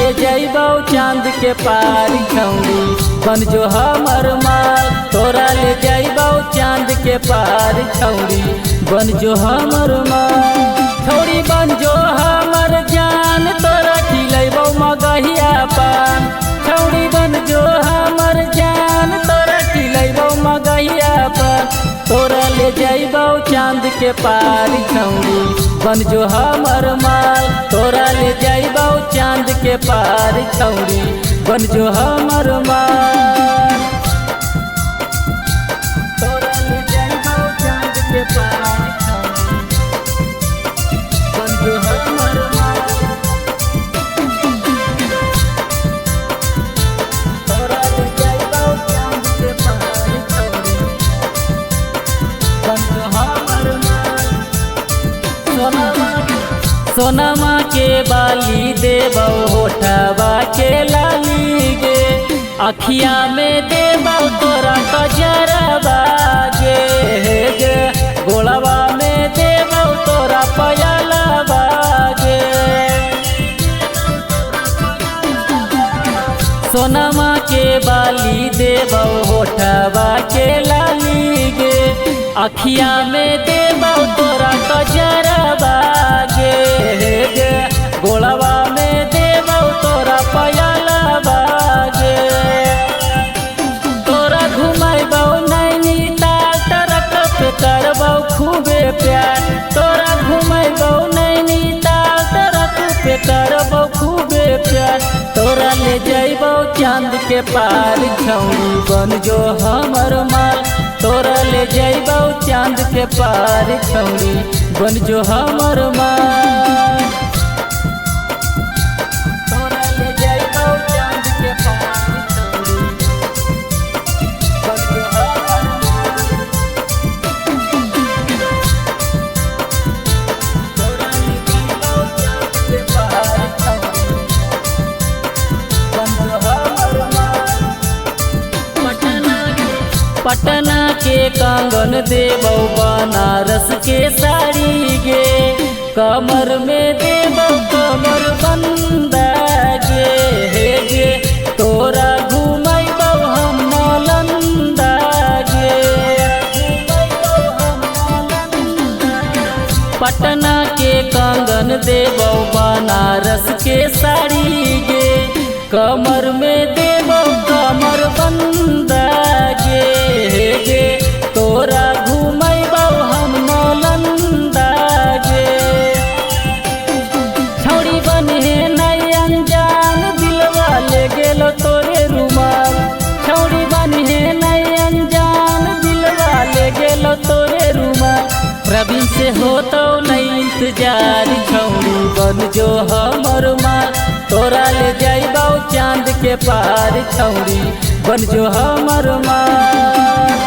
ले जइबौ चांद के पार छौड़ी बन जो हमर माल। तोरा ले जइबौ चांद के पार छौड़ी बन जो हमर माल। छौड़ी बन जो हमर जान तोरा खिलैबौ मगहिया पान। छौड़ी बन जो हमर जान तोरा खिलैबौ मगहिया पान। तोरा ले जइबौ चांद के पार छौड़ी बन जो हमर माल। तोरा ले जइबौ चांद के पार छौड़ी बन जो हमर माल। तोरा ले जइबौ चांद के पार छौड़ी बन जो हमर माल। तोरा ले जइबौ चांद के पार छौड़ी बन जो हमर माल। सोनमा के बाली देबौ होठवा के लाली गे। अखिया में देबौ तोरा कजरवा गे गे। गोलवा में देबौ तोरा पयलवा गे। सोनमा के बाली देबौ होठवा के लाली गे। अखिया में देबौ तोरा कजरवा गे गे। गोलवा में देबौ तोरा पयलवा गे। तोरा घुमैबौ नैनीताल टरक पे करबौ खूबे प्यार। तोरा घुमैबौ नैनीताल टरक पे करबौ खूबे प्यार। तोरा ले जइबौ चांद के पार छौड़ी बन जो हमर माल। तोरा ले जइबौ चांद के पार छौड़ी बन जो हमर माल। तोरा ले जइबौ चांद के पार छौड़ी बन जो हमर माल। तोरा ले जइबौ चांद के पार छौड़ी बन जो हमर माल। पटना के कंगन देबौ बनारस के साड़ी गे। कमर में देबौ कमर बंदा गे गे। तोरा घुमैबौ हम नालंदा गे। पटना के कंगन देबौ बनारस के साड़ी गे। कमर में देबौ कमर बंदा गे गे। तोरा घुमैबौ हम नालंदा गे। छौड़ी बने नहीं अनजान दिलवा ले गेलो तोरे रुमाल। छौड़ी बने नहीं अनजान दिलवा ले गेलो तोरे रुमाल। प्रवीण से होतो नहीं इंतजार छौड़ी बन जो हमर माल। तोरा ले जइबौ चांद के पार छौड़ी बन जो हमर माल।